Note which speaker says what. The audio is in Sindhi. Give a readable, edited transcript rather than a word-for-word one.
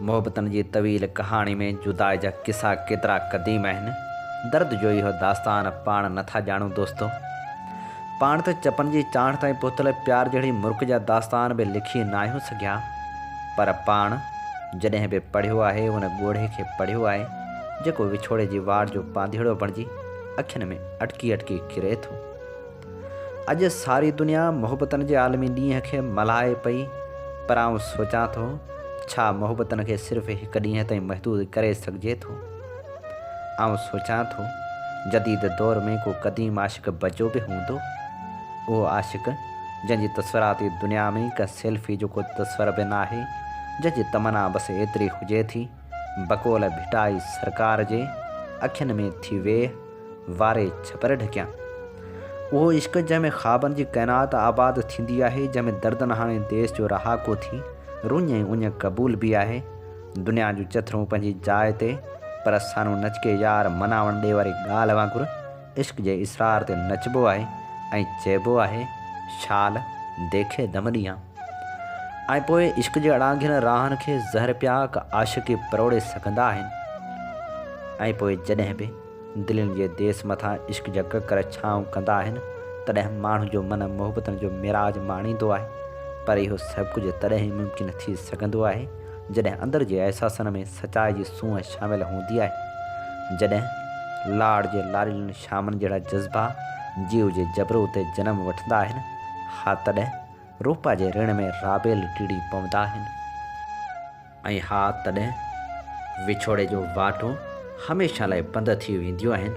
Speaker 1: محبتن جي طويل ڪهاڻي ۾ جدائي جا قصا ڪيترا قديم آهن، درد جو اهو داستان پاڻ نه ٿا ڄاڻون دوستو. پاڻ ته چپن جي چانٺ تائين پهتل پيار جهڙي مرڪ جا داستان به لکي ناهيون سگهيا، پر پاڻ جڏهن به پڙهيو آهي ان ڳوڙهي کي پڙهيو آهي، جيڪو وڇوڙي جي واڙ جو پانڌيئڙو بڻجي اکين ۾ اٽڪي اٽڪي ڪري ٿو. اڄ ساري دنيا محبتن جي عالمي ڏينهن کي ملهائي پئي پر آئون سوچان ٿو ڇا محبتن کي صرف هڪ ڏينهن تائين محدود ڪري سگهجي ٿو؟ آئون سوچان ٿو جديد دور ۾ ڪو قديم عاشق بچيو به هوندو؟ اهو عاشق جنهن جي تصوراتي دنيا ۾ ڪنهن سيلفي جو ڪو تصور به ناهي، جنهن جي تمنا بس ايتري هجي ٿي، بقول ڀٽائي سرڪار جي، اکين ۾ ٿي ويهه، واري ڇپر ڍڪيان. اهو عشق جنهن ۾ خوابن جي ڪائنات آباد ٿيندي آهي، جنهن ۾ دردن هاڻي ديس جو رهاڪو ٿي رڃ ۽ اڃ قبول به آهي. دنيا جون چٿرون پنهنجي جاء تي، پر سانو نچڪي يار مناوڻ ڏي واري ڳالهه وانگر عشق جي اصرار تي نچبو آهي ۽ چئبو آهي، شال ديکي دم ڏيان. ۽ پوء عشق جي اڙانگهين راهن کي زهر پياڪ عاشق ئي پروڙي سگهندا آهن. ۽ پوء جڏهن به دلين جي ديس مٿان عشق جا ڪڪر ڇانو ڪندا آهن، تڏهن ماڻهو جو من محبتن جو معراج ماڻيندو آهي. پر اهو سڀ ڪجهه تڏهن ئي ممڪن ٿي سگهندو آهي، جڏهن اندر جي احساسن ۾ سچائي جي سونهن شامل هوندي آهي. جڏهن لاڙ جي لاريلن شامن جهڙا جذبا جيو جي جبروت تي جنم وٺندا آهن، ها تڏهن روپا جي رڻ ۾ رابيل ٽڙي پوندا آهن. ۽ ها تڏهن وڇوڙي جو واٽون هميشه لاء بند ٿي وينديون آهن.